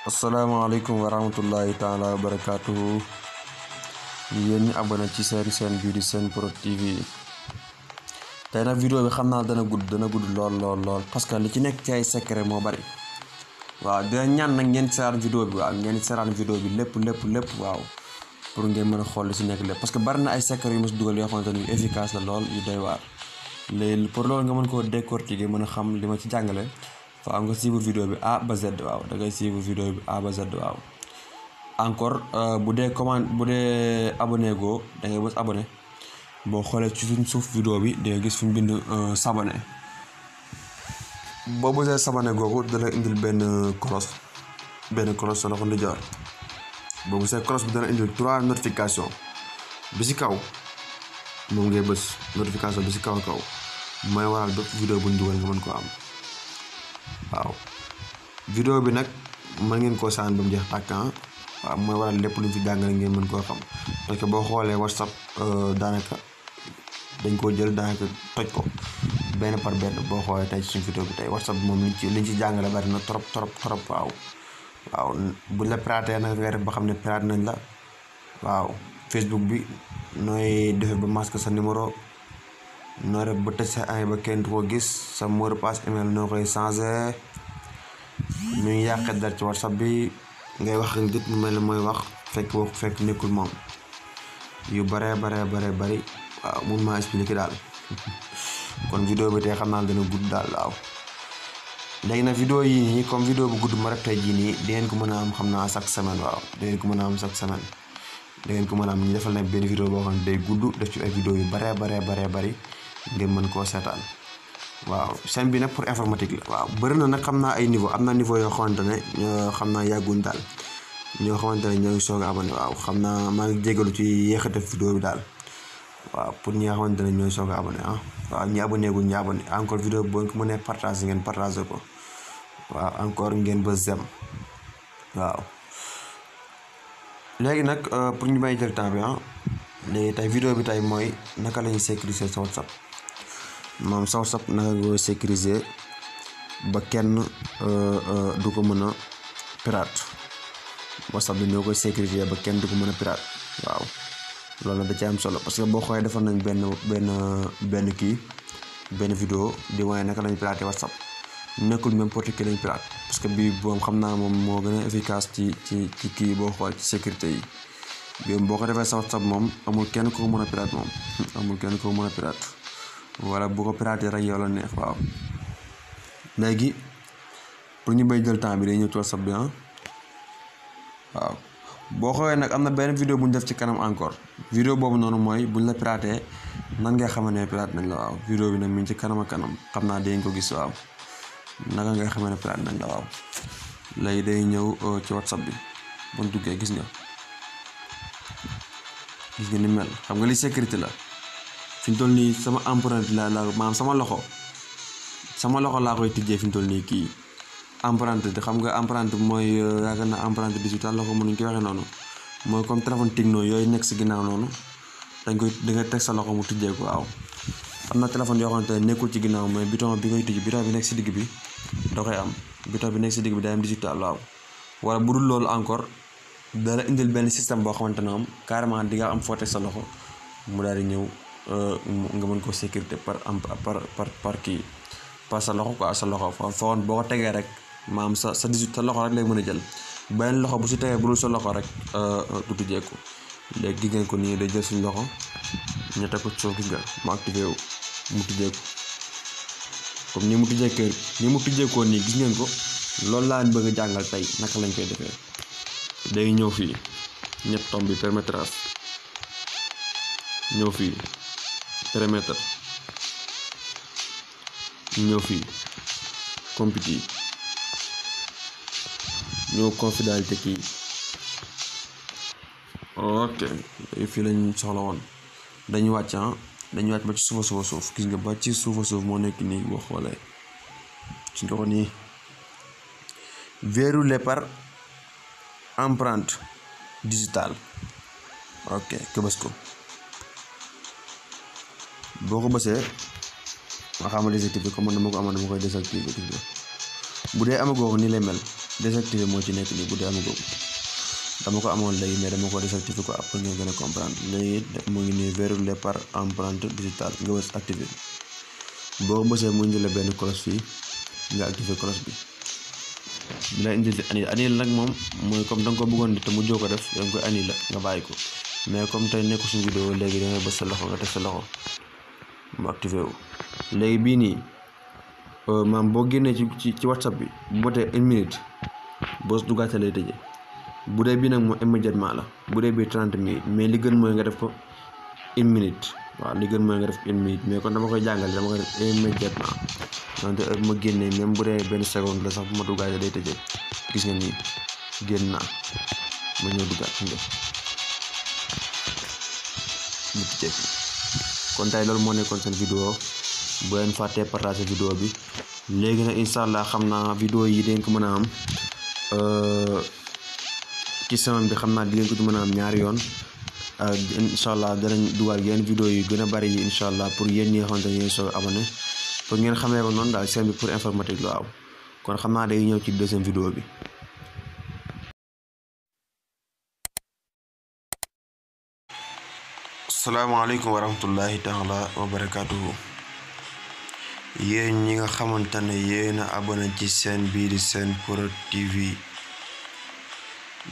Assalamualaikum warahmatullahi taala wabarakatuh. Yéen ñi abonné ci seen bii di Sen Prod TV. tey nag vidéo bi xam naa dana gudd lool parce que li ci nekk ci ay secret moo bari. waaw dina ñaan nag ngeen seetaan vidéo bi waaw ngeen seetaan vidéo bi lépp waaw pour ngeen mën a xool li ci nekk lépp parce que bari na ay secret yu ma si dugal yoo xamante ni efficace la lool yu doy waar. léegi pour loolu nga mën koo décortiquer mën a xam li ma ci jàngale faaw nga suivre vidéo bi A ba Z waaw da ngay suivre vidéo bi A ba Z waaw. encore bu dee abonné go da ngay bës abonné boo xoolee ci suñ suuf vidéo bi da ngay gis fu ñu bind s'abonner boo bësee s'abonner googu dana indil benn cloche sa loxo ndijoor boo bësee cloche bi dana indil 3 notification bi ci kaw moom ngay bës notification bi ci kaw mooy waral bépp vidéo bu ñu dugal nga mën koo am waaw. vidéo bi nag mën ngeen koo saan ba mu jeex tàkk waaw mooy waral lépp luñ ci jàngale ngeen mën koo xam parce que boo xoolee WhatsApp daanaka dañ koo jël daanaka toj ko benn par benn boo xoolee tey ci suñu vidéo bi tey WhatsApp bi moom liñ ci jàngale bari na trop waaw buñ la piraté nag nga def ba xam ne piraté nañ la waaw. Facebook bi nooy defee ba masque sa numéro noo def ba tëj sa ay ba kenn du ko gis sa mot de passe email noo koy changé ñuy yàqe dara ci WhatsApp bi ngay wax ak nit mu mel ne mooy wax fekk nekkul moom yu bare bari waaw mun maa expliquer daal kon vidéo bi tey xam naa dana gudd daal waaw. léegi nag vidéo yi nii comme vidéo bu gudd ma rek tey jii nii di ngeen ko mën a am xam naa chaque semaine waaw da ngeen ko mën a am chaque semaine da ngeen ko mën a am ñu defal na benn vidéo boo xam ne day gudd def ci ay vidéo yu bare bari ngeen mën koo seetaan waaw. chaîne bi nag pour informatique la waaw bëri na nag xam naa ay niveau am na niveau yoo xamante ne xam naa yàgguñ daal ñoo xamante ne ñoo ngi soog a abonné waaw xam naa maa ngi jégalu ci yéex a def vidéo bi daal waaw pour ñi nga xamante ne ñooy soog a abonné waaw ñi abonné guñ ñu abonné encore vidéo boo ko mënee partager ngeen partager ko waaw encore ngeen ba zem waaw. léegi nag pour ñu may jël temps bi léegi tey vidéo bi tey mooy naka la ñuy sécuriser sa WhatsApp moom sa WhatsApp naka nga sécuriser ba kenn du ko mën a pirate WhatsApp bi ñoo koy sécuriser ba kenn du ko mën a pirate waaw. loolu da ci am solo parce que boo xoolee defal nañ benn vidéo di wane naka lañu pirater WhatsApp nekkul n'importe qui lañu pirate parce que bii moom xam naa moom moo gën a efficace ci kii boo xool ci sécurité yi bi boo ko defee sa WhatsApp moom amul kenn ko mën a pirate moom amul kenn ko mën a pirate wala bu ko pirater rek yow la neex waaw. léegi pour ñu bay jël temps bi day ñëw ci WhatsApp bi waaw. boo xoolee nag am na benn vidéo bu ñu def ci kanam encore vidéo boobu noonu mooy buñ la piraté nan ngay xamee ne pirate nañ la waaw. vidéo bi nag mi ngi ci kanam xam naa dañ ko gis waaw naka ngay xamee ne pirate nañ la waaw. léegi day ñëw ci WhatsApp bi bu ñu duggee gis nga ni mel xam nga li sécurité la fi ñu toll nii sama empreinte la maanaam sama loxo laa koy tijjee fi ñu toll nii kii empreinte xam nga empreinte mooy yaakaar naa empreinte digitale la ko mënuñ ko waxee noonu mooy comme téléphone Tecno yooyu nekk si ginnaaw noonu da nga teg sa loxo mu tijjee ko waaw. am na téléphone yoo xamante ne nekkul ci ginnaaw mooy bouton bi koy tijji bouton bi nekk si digg bi da koy am bouton bi nekk si digg bi day am digital waaw. wala bu dul loolu encore dana indil benn système boo xamante ne am carrément di nga am foo teg sa loxo mu daal di ñëw nga mën ko sécurité par kii par sa loxo quoi sa loxo foo boo ko tegee rek maam sa loxo rek lay mën a jël benn loxo bu si tegee bu dul sa loxo rek du tijjeeku. léegi gis ngeen ko nii day jël suñu loxo ñu teg ko ci suuf gis nga mu activé wu mu tijjeeku comme ni mu tijjeekoo nii gis ngeen ko loolu laa bëgg a jàngal tey naka lañ koy defee. day ñëw fii ñett tomb bi permettrage ñëw fii périmètre ñëw fii compiti ñëw confidentialité kii ok fii lañ soxla woon dañu wàcc ba ci suufa gis nga ba ci suufa moo nekk nii boo xoolee ci nga ko nii verrouillé par empreinte digitale ok këbës ko boo ko bësee ma xamal désactivé comme man dama ko amoon dama koy désactivé bu dee amagoo ko nii lay mel désactiver moo ci nekk nii bu dee amagoo dama ko amoon léegi mais dama ko désactiver ko après ngeen gën a comprendre léegi mu ngi nii verrouillé par empreinte digitale nga bës activer boo bësee mu indi la benn cloche fii nga activer cloche bi la indi annulé nag moom mooy comme da nga ko bëggoon te mu jóg ko def da nga koy annulé nga bàyyi ko mais comme tey nekku suñu vidéo léegi da ngay bës sa loxo nga teg sa loxo mu activé wu léegi bii nii maam boo génnee ci WhatsApp bi bu motee 1 minute boo duggaatee lay tëjee bu dee bii nag moom immédiatement la bu dee bii 30 minutes mais li gën mooy nga def ko 1 minute waaw li gën mooy nga def 1 minute mais kon dama koy jàngale dama koy def immédiatement wante heure bu ma génnee même bu dee benn seconde la sax bu ma duggaatee day tëjee gis nga nii génn naa ma ñëw duggaat nga mu tëjee kon tey loolu moo nekkoon seen vidéo bu leen fàttee partager vidéo bi léegi nag incha allah xam naa vidéo yi dañ ko mën a am ci semaine bi xam naa di ngeen ko ci mën a am ñaari yoon incha allah danañ dugal yenn vidéo yu gën a bari yi incha allah pour yéen ñi nga xamante ne yéen soog abonné pour ngeen xamee ko noonu daal seen bi pour informatique la waaw kon xam naa day ñëw ci deuxième vidéo bi. asalaamaaleykum wa rahmatullahi taala wa barakaatuhu. yéen ñi nga xamante ne yéen a abonné ci seen bii di Sen Prod TV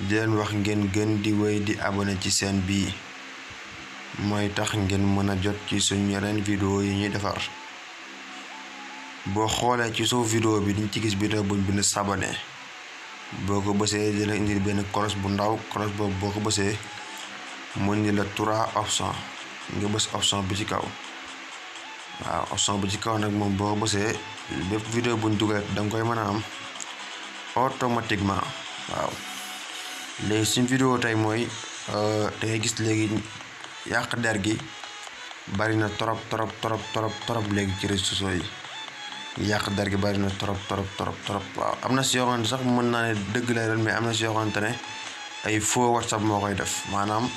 di leen wax ngeen gën di wéy di abonné ci seen bii mooy tax ngeen mën a jot ci suñu yeneen vidéo yi ñuy defar. boo xoolee ci suuf vidéo bi diñ ci gis vidéo buñ bind s'abonner boo ko bësee dina indil benn cloche bu ndaw cloche boobu boo ko bësee mu indi la 3 options nga bës option bi ci kaw waaw option bi ci kaw nag moom boo bësee bépp vidéo buñ dugal danga koy mën a am automatiquement waaw. léegi suñ vidéo tey mooy da ngay gis léegi yàq der gi bari na trop léegi ci réseaux sociaux yi yàq der gi bari na trop waaw. am na si yoo xamante sax mën naa ne dëgg lay doon mais am na si yoo xamante ne ay faux WhatsApp moo koy def maanaam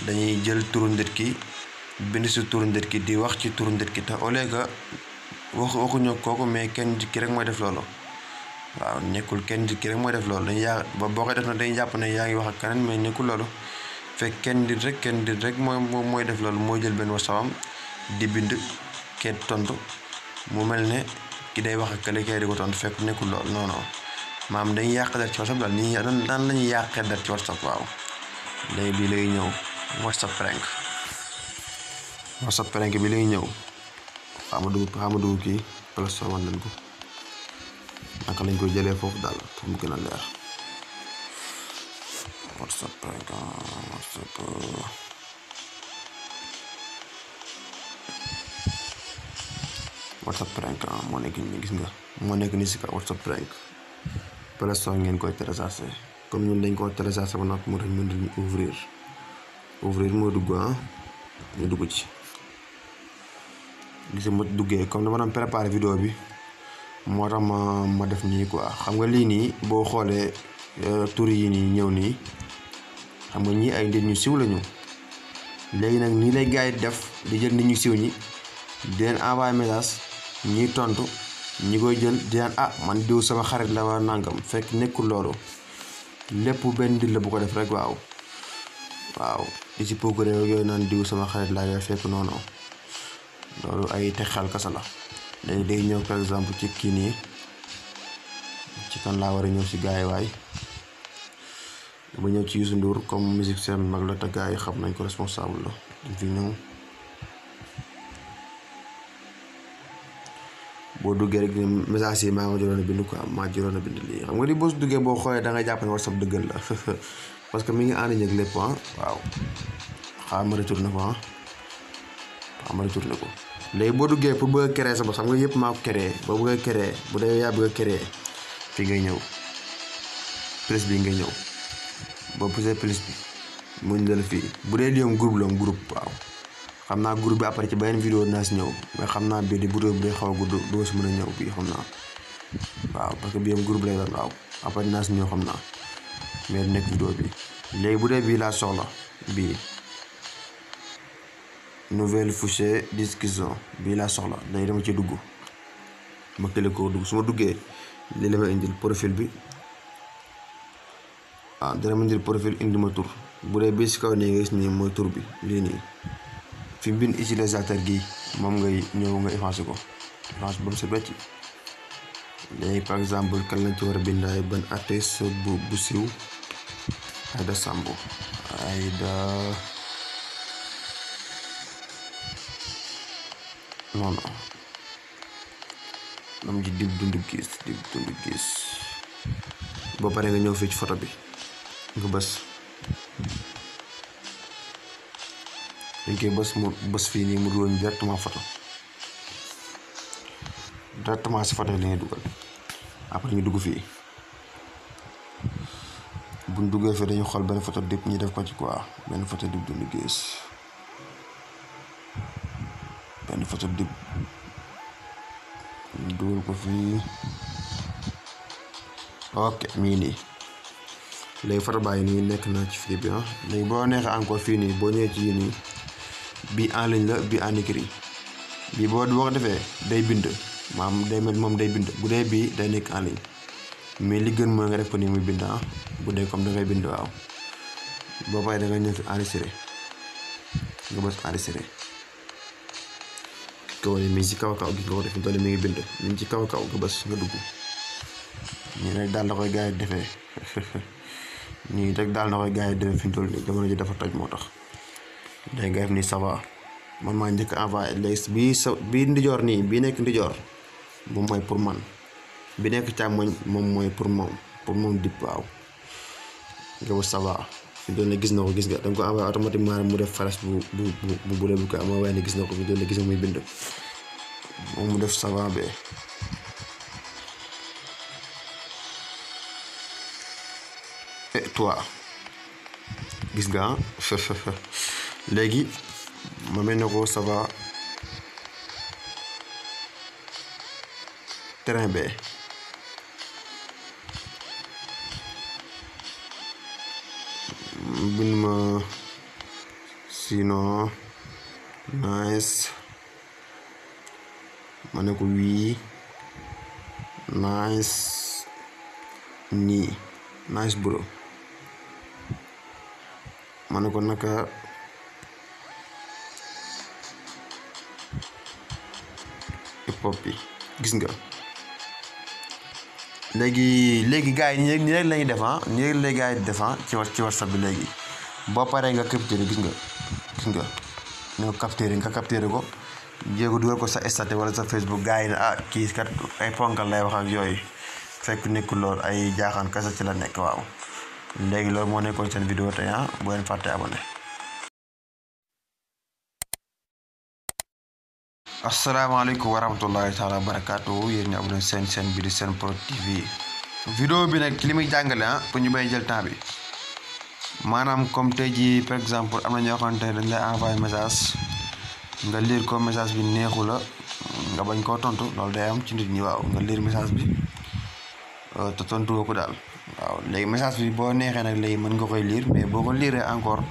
dañuy jël turu nit ki bind si turu nit ki di wax ci turu nit ki te au lieu que waxuñu kooku mais kenn nit ki rek mooy def loolu waaw nekkul kenn nit ki rek mooy def loolu dañuy ba boo koy def nag dañuy jàpp ne yaa ngi wax ak keneen mais nekkul loolu fekk kenn nit rek mooy def loolu mooy jël benn WhatsApp am di bind kenn tontu mu mel ne ki day wax ak kële kay di ko tontu fekk nekkul loolu non maam dañuy yàq der ci WhatsApp daal nii daan la ñuy yàqee der ci WhatsApp waaw. léegi bii lay ñëw WhatsApp prank bi lay ñëw xama dugg kii Play Store wan leen ko naka lañ koy jëlee foofu daal pour mu gën a leer. WhatsApp prank moo nekk nii gis nga moo nekk nii si kaw WhatsApp prank Play Store ngeen koy télécharger comme ñun dañ ko télécharger ba noppi mu tax mën nañu ouvrir moo dugg ñu dugg ci gis ma duggee comme dama doon préparer vidéo bi moo tax ma def nii quoi xam nga lii nii boo xoolee tur yi nii ñëw nii xam nga ñii ay nit ñu siw lañu léegi nag nii lay gars yi def di jël nit ñu siw ñi di leen envoyé message ñiy tontu ñi koy jël di leen man diw sama xarit la war nangam fekk nekkul loolu lépp benn nit la bu ko def rek waaw di ci progrès yooyu naan diw sama xarit laa yooyu fekk noonu loolu ay teg xel kasa la. léegi day ñëw par exemple ci kii nii ci kan laa war a ñëw si gars yi waay dama ñëw ci Youssou Ndour comme musique seen mag la te gars yi xam nañ ko responsable la dañ fi ñëw boo duggee rek message yi maa nga jëloon a bind quoi maa jëloon a bind lii xam nga li boo si duggee boo xoolee da nga jàpp ne WhatsApp dëggal la parce que mi ngi ànd ak lépp waaw xaaral ma retourné ko léegi boo duggee pour bëgg a créer sa bopp xam nga yëpp maa ko créer boo bëgg a créer bu dee yaa bëgg a créer fii ngay ñëw plus bi ngay ñëw boo pusee plus bi mu ñu la fii bu dee lii groupe waaw xam naa groupe bi après ci beneen vidéo dinaa si ñëw mais xam naa bii di vidéo bi day xaw a gudd doo si mën a ñëw bii xam naa waaw parce que bii groupe lay doon waaw après dinaa si ñëw xam naa mais nekk vidéo bi léegi bu dee bii laa soxla bii nouvelle fichier discussion bii laa soxla léegi dama ci dugg ma kële ko dugg su ma duggee lii la ma indil profil bi dana ma jël profil indi ma tur bu dee bii si kaw nii nga gis nii mooy tur bi lii nii fi mu bind utilisateur gi moom ngay ñëw nga effacé ko ba mu set wecc. léegi par exemple kan lañ ci war a bindaay ban artiste bu siiw Aïda Samb Aïda non nam ji Dip Doundou Guiss boo paree nga ñëw fii ci photo bi nga bës dañ koy bës fii nii mu dugal directement photo directement si photo yi la ñuy dugal après ñu dugg fii buñ duggee fii dañu xool benn photo Dip ñu def ko ci quoi benn photo Dip Doundou Guiss benn photo Dip ñu dugal ko fii ok mii nii léegi photo baa ngi nii nekk na ci fii bi léegi boo neexee encore fii nii boo ñëwee ci yii nii bii en ligne la bii en écrit bii boo ko defee day bind maam day mel moom day bind bu dee bii day nekk en ligne mais li gën mooy nga def ko nii muy bind bu dee comme da ngay bind waaw boo paree da nga ñëw fi enregistré nga bës enregistré kaw ni mi ngi ci kaw gis nga ko def doole mi ngi bind mi ngi ci kaw nga bës nga dugg nii rek daal da koy gars yi defee nii rek daal da koy gars yi defee fi mu toll nii jamono ji dafa toj moo tax day nga def nii ça va man maa njëkk envoyé léegi bii ndijoor nii bii nekk ndijoor moom mooy pour man bi nekk càmmoñ moom mooy pour moom Dip waaw nga bës ça va fi mu toll nii gis na ko gis nga da nga ko envoyé automatiquement mu def flash bu bu ko am waaye ne gis na ko fi mu toll nii gis nga muy bind moom mu def ça va be et toi gis nga léegi ma mel ne ko ça va terrain be bind ma sinon nice ma ne ko wii nice nii nice bro ma ne ko naka hip hop bi gis nga léegi gars yi nii rek lañuy def nii rek la gars yi def ci WhatsApp bi léegi boo paree nga capturé gis nga ñoo capturé ko jéego dugal ko sa statut wala sa Facebook gars yi ne kii kat ay ponkal lay wax ak yooyu fekk nekkul loolu ay jaaxaan kasa ci la nekk waaw léegi loolu moo nekkoon seen vidéo tey bu leen fàtte abonné. asalaamaaleykum wa rahmatullahi taala wa barakaatu yéen ñu abonné seen bi di Sen Prod TV. vidéo bi nag li muy jàngale pour ñu bay jël temps bi maanaam comme tey jii par exemple am na ñoo xamante ne dañ lay envoyé message nga lire ko message bi neexu la nga bañ koo tontu loolu day am ci nit ñi waaw nga lire message bi te tontu woo ko daal waaw léegi message bi boo neexee nag léegi mën nga koy lire mais boo ko lire encore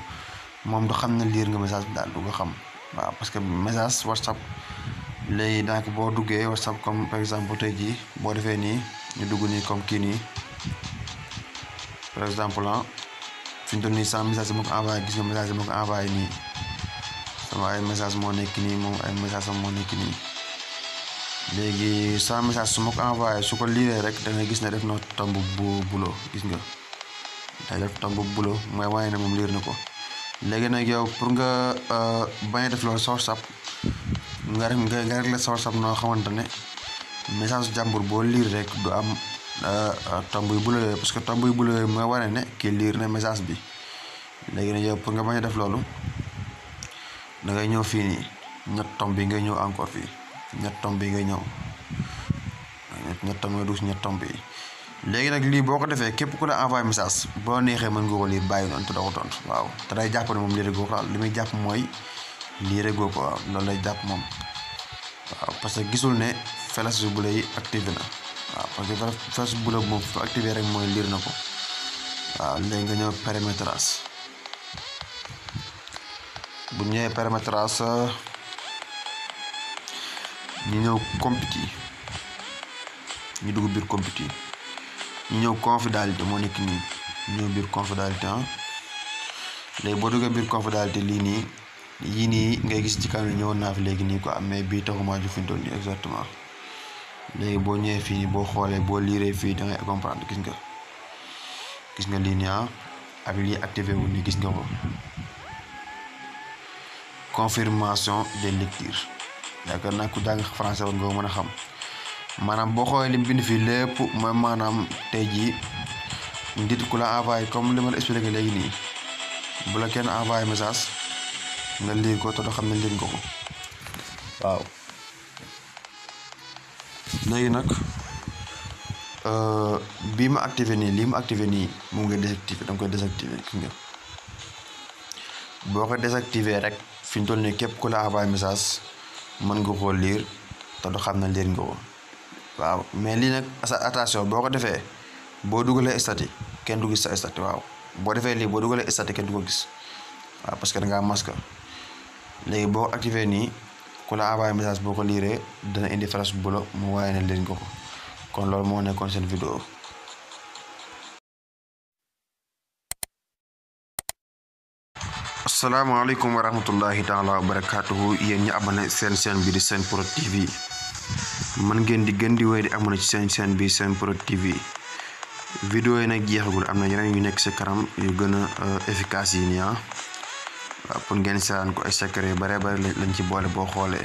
moom du xam ne lire nga message bi daal du ko xam waaw parce que message WhatsApp léegi donc boo duggee WhatsApp comme par exemple tey jii boo defee nii ñu dugg nii comme kii nii par exemple fi ñu toll nii sama message bi ma ko envoyé gis nga message bi ma ko envoyé nii sama ay message moo nekk nii moom ay message am moo nekk nii léegi sama message su ma ko envoyé su ko liiree rek da ngay gis ne def na tomb bu bulo gis nga day def tomb bu bulo mooy waaye ne moom liir na ko léegi nag yow pour nga bañ a def loolu sa WhatsApp nga régler sa WhatsApp noo xamante ne message jàmbur boo liir rek du am tomb yu bulo parce que tomb yu bulo mooy wane ne kii liir na message bi léegi nag yow pour nga bañ a def loolu da ngay ñëw fii nii ñett tomb yi ngay ñëw encore fii ñett tomb yi ngay ñëw ñett tomb yi dugg si ñett tomb yi léegi nag lii boo ko defee képp ku la envoyé message boo neexee mën nga ko lire bàyyi noonu te doo ko tontu waaw te day jàpp ne moom lii rek goo ko li muy jàpp mooy lii rek goo ko waaw loolu lay jàpp moom waaw parce que gisul ne flash bu lay activé na waaw parce que flash bu la moom fu activé rek mooy lire na ko waaw léegi nga ñëw paramétrage bu ñëwee paramétrage ñu ñëw compute yi ñu dugg biir compute yi ñu ñëw confidentialité moo nekk nii ñëw biir confidentialité léegi boo duggee biir confidentialité lii nii yii nii ngay gis ci kanam ñëwoon naa fi léegi nii quoi mais bii taxumaa ju fi ñu toll nii exactement léegi boo ñëwee fii nii boo xoolee boo liiree fii da ngay comprendre gis nga lii nii ak lii activé wu nii gis nga ko confirmation de lecture yaakaar naa ku jàng français war nga ko mën a xam maanaam boo xoolee lim bind fii lépp mooy maanaam tey jii nit ku la envoyé comme li ma la expliqué léegi nii bu la kenn envoyé message nga lire ko te doo xam ne lire nga ko waaw léegi nag bii ma activé nii lii ma activé nii moom nga désactivé danga koy désactivé gis nga boo ko désactivé rek fi ñu toll nii képp ku la envoyé message mën nga koo lire te du xam ne lire nga ko waaw mais lii nag attention boo ko defee boo dugalee statut kenn du gis sa statut waaw boo defee lii boo dugalee statut kenn du ko gis waaw parce que da ngaa masque léegi boo ko activé nii ku la envoyé message boo ko liiree dana indi flash bu la mu waaye ne lire nga ko kon loolu moo nekkoon seen vidéo. asalaamaaleykum wa rahmatullahi taala wa barakaatuhu yéen ñi abonné seen chaîne bi di Senprod TV man ngeen di gën di wéy di abonné ci seen chaîne bi Senprod TV vidéo yi nag jeexagul am na yeneen yu nekk ci kanam yu gën a efficace yi nii waaw pour ngeen seetaan ko ay secret yu bare bare lañ ci boole boo xoolee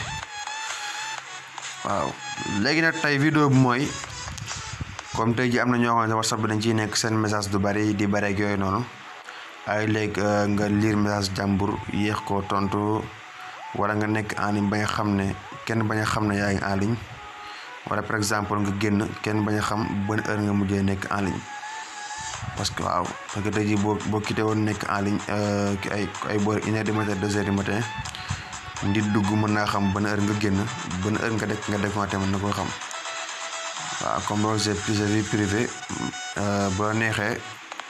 waaw léegi nag tey vidéo bi mooy comme tey ji am na ñoo xam ne WhatsApp bi dañ ciy nekk seen message du bari di bare ak yooyu noonu ay léegi nga lire message jàmbur yéex koo tontu wala nga nekk en ligne ba nga xam ne kenn bañ a xam ne yaa ngi en ligne wala par exemple nga génn kenn bañ a xam ban heure nga mujjee nekk en ligne parce que waaw parce que tey jii boo quitté woon nekk en ligne ay boor 1h du matin 2h du matin nit dugg mën naa xam ban heure nga génn ban heure nga def mën na koo xam waaw comme loolu c'est vie privée boo neexee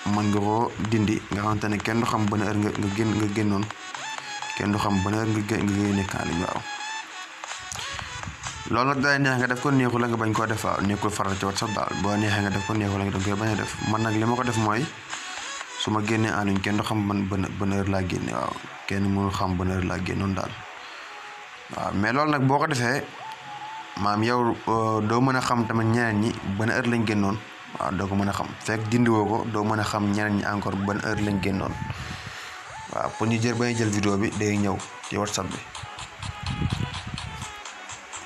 mën nga koo dindi nga xamante ne kenn du xam ban heure nga génnoon kenn du xam ban heure nga nekk en ligne waaw loolu nag day neex nga def ko neexul la nga bañ koo def waaw nekkul faral ci WhatsApp daal boo neexee nga def ko neexul la nga koy bañ a def man nag li ma ko def mooy su ma génnee en ligne kenn du xam ban heure laa génne waaw kenn mënul xam ban heure laa génnoon daal waaw mais loolu nag boo ko defee maam yow doo mën a xam tamit ñeneen ñi ban heure lañ génnoon waaw doo ko mën a xam fekk dindiwoo ko doo mën a xam ñeneen ñi encore ban heure lañ génnoon waaw pour ñu bañ a jël vidéo bi day ñëw ci WhatsApp bi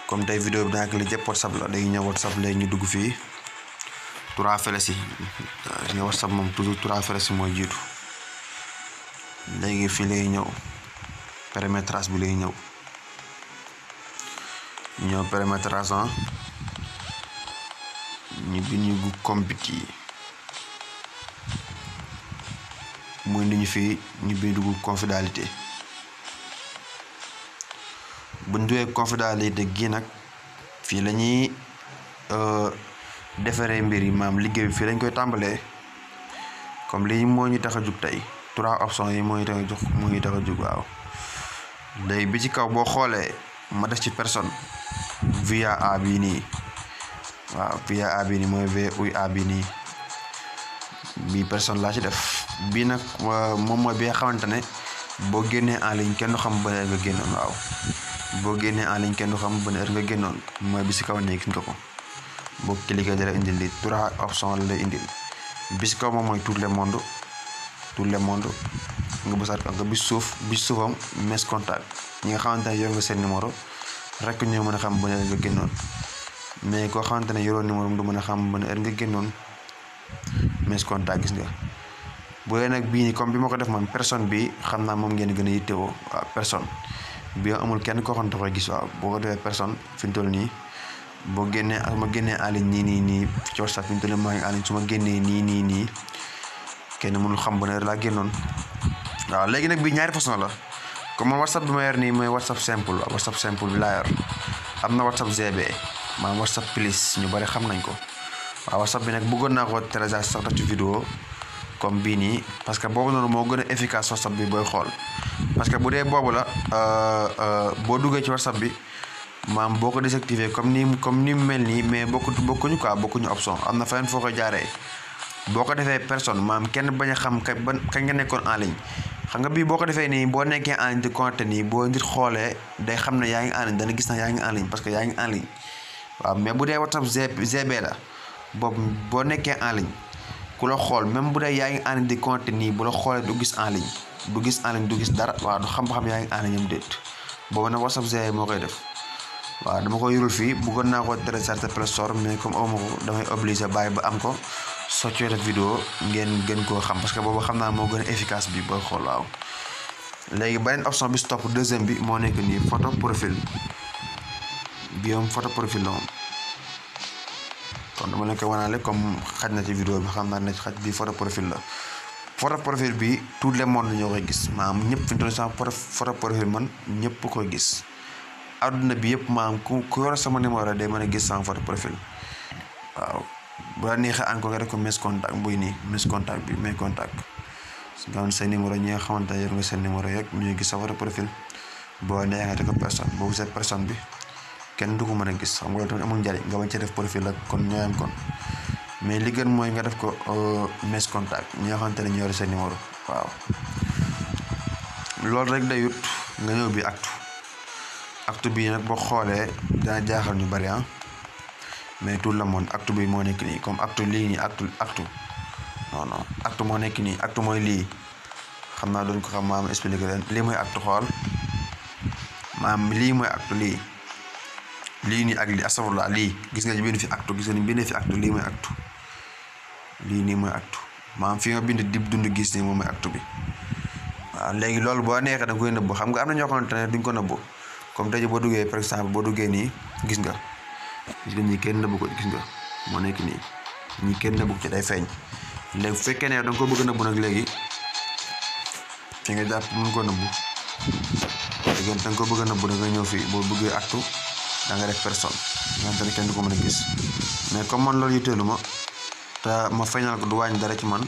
comme tey vidéo bi daanaka li jëpp WhatsApp la day ñëw WhatsApp léegi ñu dugg fii 3 flèches yi nga WhatsApp moom toujours 3 flèches yi mooy jiitu léegi fii lay ñëw paramétrage bi lay ñëw paramétrage ñu bind ñu compute yi muy indi ñu fii ñu bind dugg confidentialité bu ñu duggee confidentialité gi nag fii la ñuy defaree mbir yi maam liggéey bi fii lañ koy tàmbalee comme lii moo ñu tax a jug tey 3 options yi moo ñu tax a jug waaw léegi bi ci kaw boo xoolee ma def ci personne via a bii nii waaw via a bii nii mooy VUA bii nii bii personne laa ci def bii nag moom mooy bi nga xamante ne boo génnee en ligne kenn du xam ban heure nga génnoon waaw boo génnee en ligne kenn du xam ban heure nga génnoon mooy bi si kaw nekk nga ko boo cliquer dara indil li 3 options la lay indil bi si kaw moom mooy tout le monde nga bësaat ko nga bis suufam mes contact ñi nga xamante ne yor nga seen numéro rek ñoo mën a xam ban heure nga génnoon mais koo xamante ne yoroo numéro du mën a xam ban heure nga génnoon mes contact gis nga bu dee nag bii nii comme bi ma ko def moom personne bi xam naa moom ngeen gën a yittewoo waaw personne bi amul kenn koo xam ne da koy gis waaw boo ko defee personne fi mu toll nii boo génnee ma génnee en ligne nii ci WhatsApp fi mu toll nii maa ngi en ligne su ma génnee nii kenn mënul xam ban heure laa génnoon waaw léegi nag bii ñaari façon la comme man WhatsApp bi ma yor nii mooy WhatsApp simple waaw WhatsApp simple bi laa yor am na WhatsApp GB maanaam WhatsApp plus ñu bari xam nañ ko waaw WhatsApp bi nag bëggoon naa ko télécharger sax def ci vidéo comme bii nii parce que boobu noonu moo gën a efficace WhatsApp bi booy xool parce que bu dee boobu la boo duggee ci WhatsApp bi maam boo ko désactivé comme ni mu mel nii mais bokkuñu quoi bokkuñu option am na feneen foo koy jaaree boo ko defee personne maam kenn bañ a xam kañ nga nekkoon en ligne xam nga bii boo ko defee nii boo nekkee en ligne di compter nii boo nit xoolee day xam ne yaa ngi en ligne dana gis na yaa ngi en ligne parce que yaa ngi en ligne waaw mais bu dee WhatsApp GB la boobu boo nekkee en ligne ku la xool même bu dee yaa ngi en ligne di compter nii bu la xoolee du gis en ligne du gis dara waaw du xam ba xam yaa ngi en ligne am déet boobu nag WhatsApp GB moo koy def waaw dama ko yorul fii bëggoon naa ko télécharger Play Store mais comme awma ko damay obligé bàyyi ba am ko soo ci def vidéo ngeen gën koo xam parce que boobu xam naa moo gën a efficace bi booy xool waaw léegi beneen option bi stop deuxième bi moo nekk nii photo profil bi moom photo profil la moom kon dama leen koy wanaale comme xaj na ci vidéo bi xam naa ne xaj bi photo profil la photo profil bi tout le monde ñoo koy gis maanaam ñëpp fi ñu toll sax photo profil man ñëpp koy gis adduna bi yëpp maanaam ku yor sama numéro day mën a gis sama photo profil waaw bu la neexee encore nga def ko mes contact buy nii mes contact bi mes contact nga xam ne say numéro ñi nga xamante ne yor nga seen numéro yeeg ñuy gis sa photo profil boo neexee nga def ko personne boo gisee personne bi kenn du ko mën a gis xam nga loolu tamit amul njariñ nga bañ cee def profil ak kon ñooyam kon mais li gën mooy nga def ko mes contact ñi nga xamante ne ñoo yor seen numéro waaw loolu rek dayut nga ñëw bi actu bi nag boo xoolee dana jaaxal ñu bari mais tout le monde actu bi moo nekk nii comme actu lii nii actu non actu moo nekk nii actu mooy lii xam naa doon ko xam maam expliqué leen lii mooy actu xool maam lii mooy actu lii nii ak lii astafurlah lii gis nga bind fi actu gis nga ni bindee fi actu lii mooy actu lii nii mooy actu maam fi nga bind dib dund gis nii moom mooy actu bi waaw léegi loolu boo neexee da nga koy nëbbu xam nga am na ñoo xamante ne duñ ko nëbbu comme tey boo duggee par exemple boo duggee nii gis nga ñi kenn nëbbu ko gis nga moo nekk nii ñi kenn nëbbu ko ci day feeñ léegi bu fekkee ne da nga ko bëgg a nëbbu nag léegi fi nga jàpp mën ko nëbbu léegi da nga ko bëgg a nëbbu da nga ñëw fii boo bëggee actu da nga def personne nga xam ne kenn du ko mën a gis mais comme man loolu yitteelu ma te ma feeñal ko du wàññi dara ci man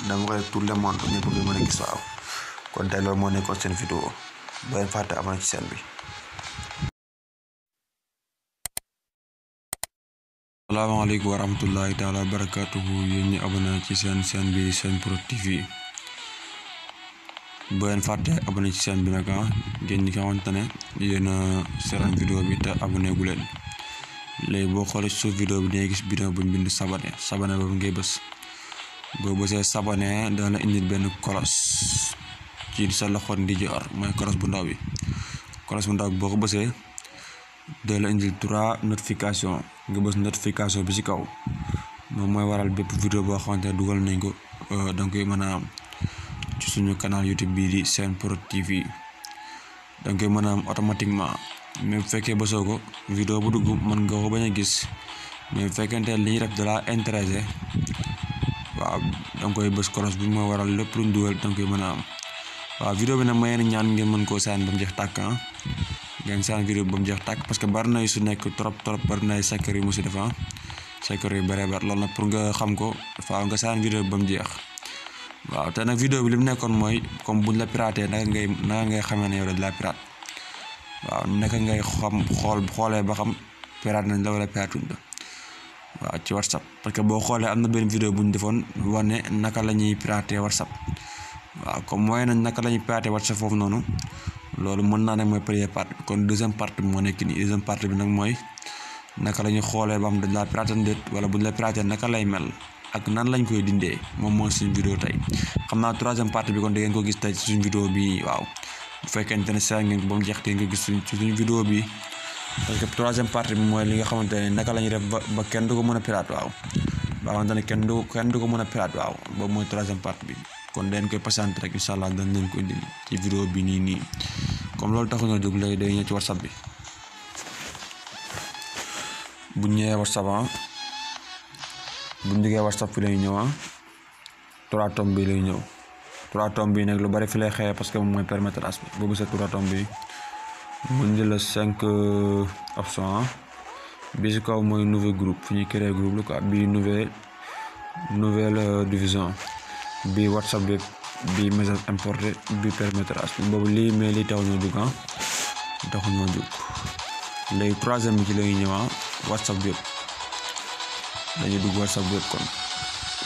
dama koy def tout le monde ñëpp koy mën a gis waaw kon tey loolu moo nekkoon seen vidéo boo leen fàtte abonné ci seen bi. salaamaaleykum wa rahmatullahi taala wa barakatuhu yéen ñi abonné ci seen chaîne bi Sen Prod TV boo leen fàtte abonné ci chaîne bi nag ngeen ñi nga xamante ne yéen a seetaan vidéo bi te abonné gu leen léegi boo xoolee suuf vidéo bi dangay gis bidon bu ñu bind sabane boobu ngay bës boo bësee sabane dana la indil benn kolos ci sa loxo ndijoor mooy kolos bu ndaw bi boo ko bësee dana la indil 3 notification nga bës notification bi ci kaw moom mooy waral bépp vidéo boo xamante ne dugal nañ ko danga koy mën a am ci suñu canal YouTube bii di Sen Prod TV danga koy mën a am automatiquement mais bu fekkee bësoo ko vidéo bu dugg mën nga ko bañ a gis mais bu fekkente li ñuy def da la intéressé waaw danga koy bës kolos bi mooy waral lépp luñ dugal danga koy mën a am waaw vidéo bi nag ma yeen ñaan ngeen mën koo saan ba mu jeex tàkk ngeen saan vidéo bi ba mu jeex tàkk parce que bari na yu su nekk trop bari na ay secret yu mu si def secret yu bare loolu nag pour nga xam ko faaw nga saan vidéo bi ba mu jeex waaw te nag vidéo bi li mu nekkoon mooy comme buñ la piraté naka ngay xamee ne yow dañ la pirate waaw naka ngay xoolee ba xam pirate nañ la wala piratuñ la waaw ci WhatsApp parce que boo xoolee am na benn vidéo bu ñu defoon wane naka la ñuy piraté WhatsApp waaw comme mooy nañ naka la ñuy piraté WhatsApp foofu noonu loolu mën naa nag mooy première partie bi kon deuxième partie bi moo nekk nii deuxième partie bi nag mooy naka la ñuy xoolee ba xam dañ la piraté déet wala buñ la piraté naka lay mel ak nan lañ koy dindee moom mooy suñu vidéo tey xam naa troisième partie bi kon da ngeen ko gis tey ci suñu vidéo bi waaw bu fekkente ne saa ngeen ko ba mu jeex te ngeen ko gis ci suñu vidéo bi parce que troisième partie bi mooy li nga xamante ne naka la ñuy def ba kenn du ko mën a pirate waaw ba xamante ne kenn du ko mën a pirate waaw boobu mooy troisième partie bi kon dañ koy patienter rek incha allah dañ leen ko indil ci vidéo bi nii comme loolu taxu ñoo jóg léegi day ñëw ci WhatsApp bi bu ñëwee WhatsApp bu ñu jógee WhatsApp fi lay ñëw 3 tomes bi lay ñëw 3 tomes bi nag lu bari fi lay xëyee parce que moom mooy permettrage bi boobu c'est 3 tomes bi mu jël la 5 options bi ci kaw mooy nouveau groupe fi ñuy créer groupe lu quoi bi nouvelle division bi WhatsApp bi message importé bi permettrage bi boobu lii mais lii taxu ñoo jóg taxu ñoo jóg léegi troisième bi ci lay ñëw WhatsApp bi dañuy dugg WhatsApp bi kon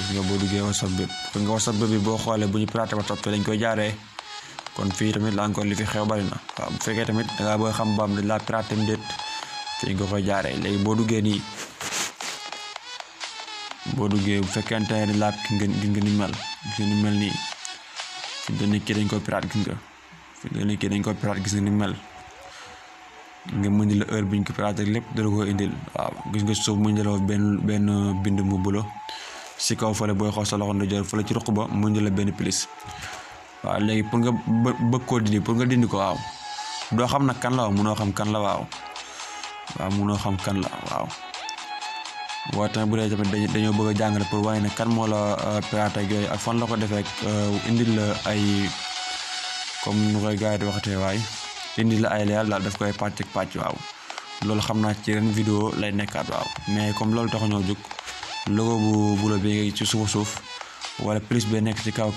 gis nga boo duggee WhatsApp bi kon nga WhatsApp bi boo xoolee bu ñu piraté WhatsApp lañ koy jaaree kon fii tamit la encore li fi xew bari na waaw bu fekkee tamit da ngaa bëgg xam ba am dañ laa piraté mu déet fii nga koy jaaree léegi boo duggee nii boo duggee bu fekkente ne laab gis nga ni mel nii fi mu nekk dañ koy pirate gis nga fi mu nekk dañ koy pirate gis nga ni mel nga mën la heure biñ ko pirate lépp dala ko indil waaw gis nga suuf mën la benn bind mu bulo si kaw fële booy xool sa loxo ndijoor fële ci ruq ba mën la benn plus waaw léegi pour nga bëgg koo dindi pour nga dindi ko waaw doo xam nag kan la waaw mënoo xam kan la waaw mënoo xam kan la waaw waaye tamit bu dee tamit dañoo bëgg a jàngale pour wane ne kan moo la pirate ak yooyu ak fan la ko defee indil la ay comme nu koy gars yi di waxatee waay indil la ay leeral daal daf koy pàcc ak pàcc waaw loolu xam naa ci ren vidéo lay nekkaat waaw mais comme loolu tax ñoo jóg logo bu bulo bi ci suuf wala plus bi nekk ci kaw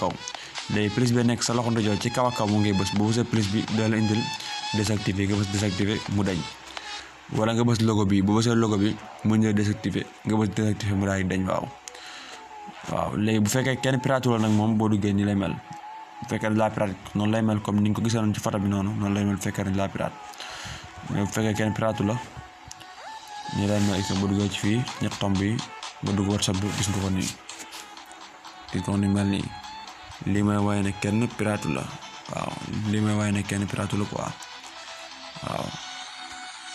léegi plus bi nekk sa loxo ndijoor ci kaw mu ngay bës boo bësee plus bi da la indil désactiver nga bës désactiver mu dañ wala nga bës logo bi boo bësee logo bi mu ñëw désactiver nga bës désactiver mu daal di dañ waaw léegi bu fekkee kenn pirate la nag moom boo duggee nii lay mel bu fekkee dañ laa pirate noonu lay mel comme ni nga ko gisoon ci photo bi noonu lay mel bu fekkee dañ laa pirate mais bu fekkee kenn pirate la nii lay mel boo duggee ci fii ñett tomb bi nga dugg WhatsApp bi gis nga ko nii gis nga ko ni mel nii lii may waaye ne kenn pirate la waaw lii may waaye ne kenn pirate la quoi waaw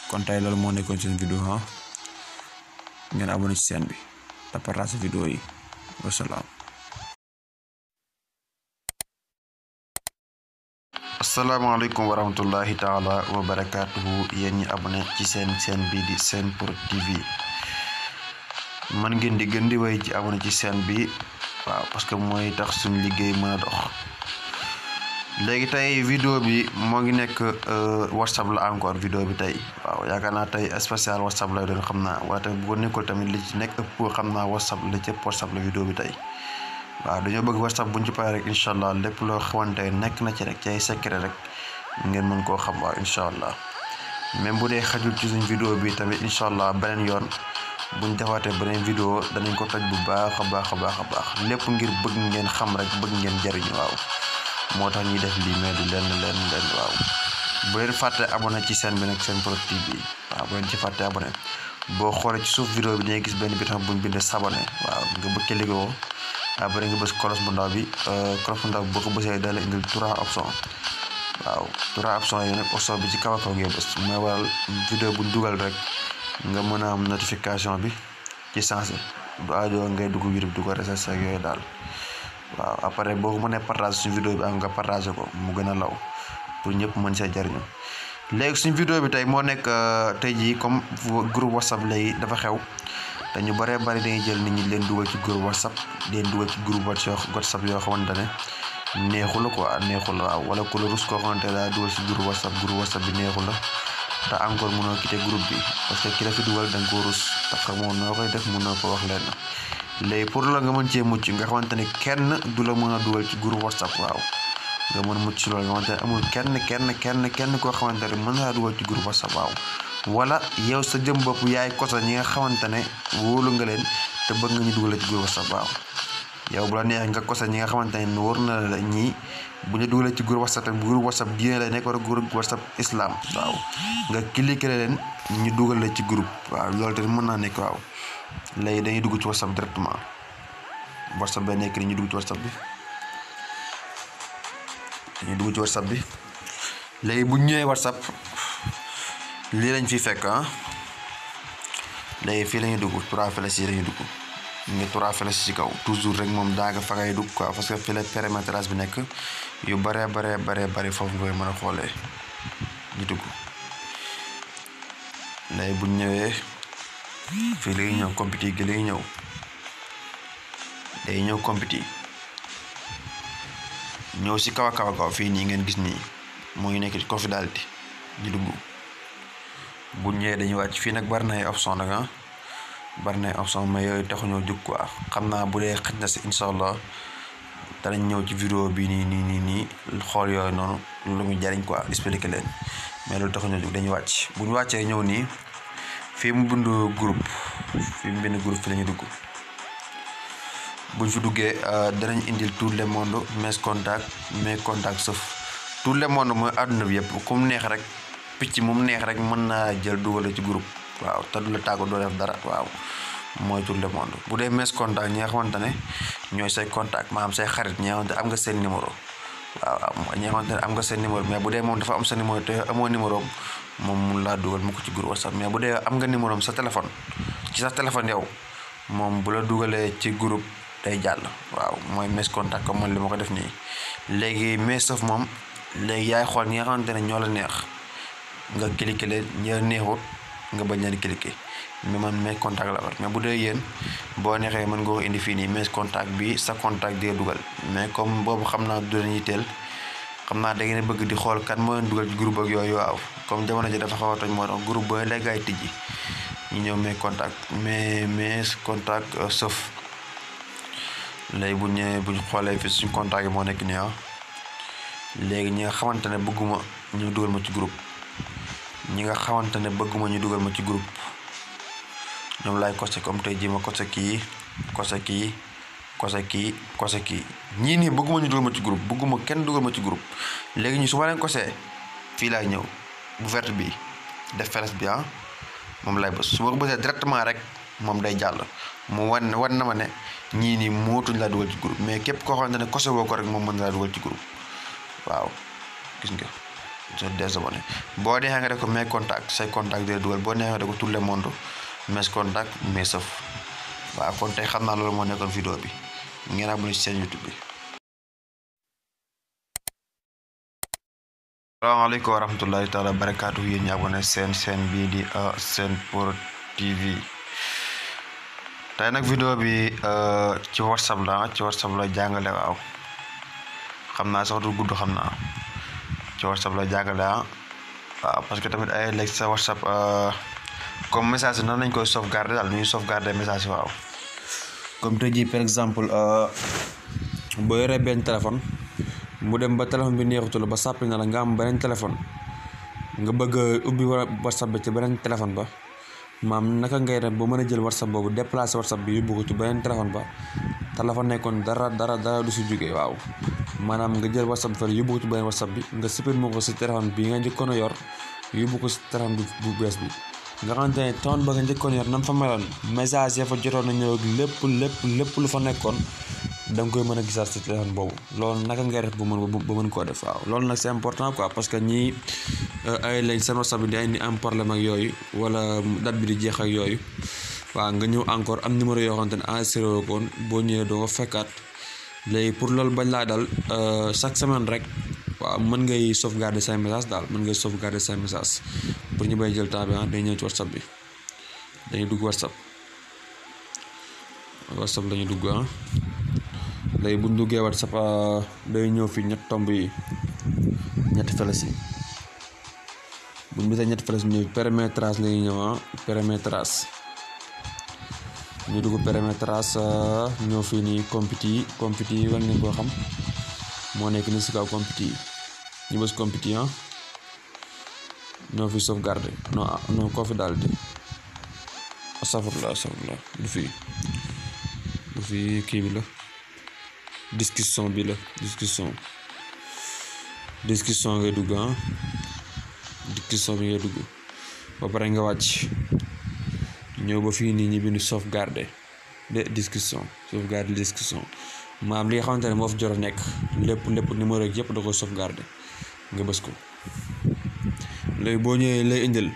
kon tey loolu moo nekkoon seen vidéo ngeen abonné ci chaîne bi te partage vidéo yi wasalaam. asalaamaaleykum wa rahmatullahi taala wa barakaatuhu yéen ñi abonné ci seen chaîne bi di Sen Prod TV man ngeen di gën di way ci abonné ci chaîne bi waaw parce que mooy tax suñu liggéey mën a dox. léegi tey vidéo bi moo ngi nekk WhatsApp la encore vidéo bi tey waaw yaakaar naa tey spécial WhatsApp lay doon xam naa waaye tamit bu ko nekkul tamit li ci nekk ëpp xam naa WhatsApp la ci WhatsApp la vidéo bi tey waaw dañoo bëgg WhatsApp buñ ci paree rek incha allah lépp loo xamante nekk na ci rek ci ay secret rek ngeen mën koo xam waaw incha allah même bu dee xajul ci suñ vidéo bi tamit incha allah beneen yoon buñ defaatee beneen vidéo danañ ko toj bu baax a baax lépp ngir bëgg ngeen xam rek bëgg ngeen jariñu waaw moo tax ñuy def lii mais du lenn waaw bu leen fàtte abonné ci chaîne bi nag Sen Prod TV waaw bu leen ci fàtte abonné boo xoolee ci suuf vidéo bi dangay gis benn bouton buñ bind s'abonner waaw nga bëgg cliquer ko après nga bës cloche bu ndaw bi boo ko bësee da la indil 3 options waaw 3 options yi nag option bi ci kaw ngay bës mooy waral vidéo buñ dugal rek nga mën a am notification bi ci sensé du aajo ngay dugg YouTube du ko recherche ak yooyu daal waaw après boo ko mënee partage suñu vidéo bi am nga partagé ko mu gën a law pour ñëpp mën see jariñu léegi suñu vidéo bi tey moo nekk tey jii comme groupe WhatsApp léegi dafa xew te ñu bëree bëri dañuy jël nit ñi leen dugal ci groupe WhatsApp leen dugal ci groupe WhatsApp yoo xamante ne neexu la quoi neexu la waaw wala ku la rus koo xamante ne daa dugal ci groupe WhatsApp bi neexu la te encore mënoo quitté groupe bi parce que ki la fi dugal da nga ko rus te xamoo noo koy def mënoo ko wax leen léegi pour la nga mën cee mucc nga xamante ne kenn du la mën a dugal ci groupe WhatsApp waaw nga mën mucc ci loolu nga xamante ne amul kenn koo xamante ne mën naa dugal ci groupe WhatsApp waaw wala yow sa jëm bopp yaay kosa ñi nga xamante ne wóolu nga leen te bëgg nga ñu dugal ci groupe WhatsApp waaw yow bu la neex nga kosa ñi nga xamante ne wóor na la ñii bu ñu dugalee ci groupe WhatsApp tamit groupe WhatsApp diine lay nekk wala groupe WhatsApp islam waaw nga cliquer leen ñu dugal la ci groupe waaw loolu tamit mën naa nekk waaw léegi dañuy dugg ci WhatsApp directement WhatsApp bay nekk ni ñu dugg ci WhatsApp bi léegi bu ñëwee WhatsApp lii lañ fiy fekk léegi fii la ñuy dugg 3 flèches yi la ñuy dugg ñu 3 flèches ci kaw toujours rek moom daaga fa ngay dugg quoi parce que fii la paramétrage bi nekk yu bare foofu nga koy mën a xoolee ñu dugg léegi bu ñëwee fii lay ñëw compétit gi lay ñëw day ñëw compétit ñëw si kaw fii nii ngeen gis nii moo ngi nekk ci confidentialité ñu dugg bu ñëwee dañuy wàcc fii nag bari na ay option nag bari na ay option mais yooyu taxuñoo jóg quoi xam naa bu dee xëj na si incha allah danañ ñëw ci vidéo bi nii xool yooyu noonu lu muy jariñ quoi expliquer leen mais loolu taxuñoo jóg dañuy wàcc bu ñu wàccee ñëw nii fii mu bind groupe fi la ñuy dugg buñ fi duggee danañ indil tout le monde mes contacts sauf tout le monde mooy àdduna bi yëpp ku mu neex rek picc mu neex rek mën naa jël dugale ci groupe waaw te du la tàggu doo def dara waaw mooy tout le monde. bu dee mes contacts ñi nga xamante ne ñooy say contact maanaam say xarit ñi nga xamante am nga seen numéro waaw ñi nga xamante ne am nga seen numéro mais bu dee moom dafa am sa numéro te amoo numéro moom mun laa dugal mu ko ci groupe WhatsApp mais bu dee am nga numéro am sa téléphone ci sa téléphone yow moom bu la dugalee ci groupe day jàll waaw mooy mes contact comme man li ma ko def nii. léegi mes sauf moom léegi yaay xool ñi nga xamante ne ñoo la neex nga cliquer leen ñi la neexut nga bañ leen cliquer mais man mes contact la war mais bu dee yéen boo neexee mën nga ko indi fii nii mes contact bi sa contact di dugal mais comme boobu xam naa du leen yitteel xam naa da ngeen bëgg di xool kan moo leen dugal ci groupe ak yooyu waaw comme jamono ji dafa xaw a toj moo tax groupe ba léegi ay tijji ñu ñëw mes contact sauf léegi bu ñu xoolee fi suñu contact yi moo nekk nii léegi ñi nga xamante ne bëgguma ñu dugal ma ci groupe ñi nga xamante ne bëgguma ñu dugal ma ci groupe ñoom laay kose comme tey jii ma kose kii ñii nii bëgguma ñu dugal ma ci groupe bëgguma kenn dugal ma ci groupe léegi ñu su ma leen kosee fii laay ñëw bu verte bi def feres bi moom lay bës su ma ko bësee directement rek moom day jàll mu wan na ma ne ñii nii mootuñ laa dugal ci groupe mais képp koo xamante ne kose boo ko rek moom mën na laa dugal ci groupe waaw gis nga soo désabonné boo neexee nga def ko mes contact say contact day dugal boo neexee nga def ko tout le monde mes contact mes sauf waaw kon tey xam naa loolu moo nekkoon vidéo bi ngeen abonné ci seen YouTube bi. salaamaaleykum wa rahmatullahi taala barakaatu yéen ñi abonné seen bii di Sen Prod TV tey nag vidéo bi ci WhatsApp la jàngale waaw xam naa sax du gudd xam naa ci WhatsApp la jàngale waaw parce que tamit ay léegi sa WhatsApp comme message nan lañ koy sauvegarder daal nu ñuy sauvegarder message waaw comme tey jii par exemple boo yoree benn téléphone mu dem ba téléphone bi neexutul ba sàppi na la nga am beneen téléphone nga bëgg a ubbi WhatsApp bi ci beneen téléphone ba maam naka ngay def ba mën a jël WhatsApp boobu déplacer WhatsApp bi yóbbu ko ci beneen téléphone ba téléphone nekkoon dara du si jógee waaw maanaam nga jël WhatsApp bi fa yóbbu ko ci beneen WhatsApp bi nga supprimer ko si téléphone bi nga njëkkoon a yor yóbbu ko si téléphone bu bees bi nga xamante ne téléphone ba nga njëkkoon yor nam fa meloon message ya fa jotoon na ñëw ak lépp lu fa nekkoon da nga koy mën a gisaat si téléphone boobu loolu naka ngay def ba mën koo def waaw loolu nag c'est important quoi parce que ñii ay lañ seen WhatsApp bi di indi am problème ak yooyu wala date bi di jeex ak yooyu waaw nga ñëw encore am numéro yoo xamante ne enregistré woo ko woon boo ñëwee doo ko fekkaat léegi pour loolu bañ laa dal chaque semaine rek waaw mën ngay sauvegarder say message daal mën ngay sauvegarder say message pour ñu bay jël temps bi day ñëw ci WhatsApp bi dañuy dugg WhatsApp lañuy dugg léegi bu ñu duggee WhatsApp day ñëw fii ñetti tomb yi ñetti feles yi bu ñu bisee ñetti feles bi ñëw paramétrage lañuy ñëw paramétrage ñu dugg paramétrage ñëw fii nii compute yi war ngeen koo xam moo nekk ni si kaw compute yi ñu bës compute yi ñoo fi sauvegarder non confidentialité astafurlah du fii kii bi la discussion bi la discussion ngay dugg discussion bi ngay dugg ba pare nga wàcc ñëw ba fii nii ñu bind sauvegarder discussion maanaam li nga xamante ne moo fi jot a nekk lépp numéro yi yëpp da ko sauvegarder nga bës ko léegi boo ñëwee lay indil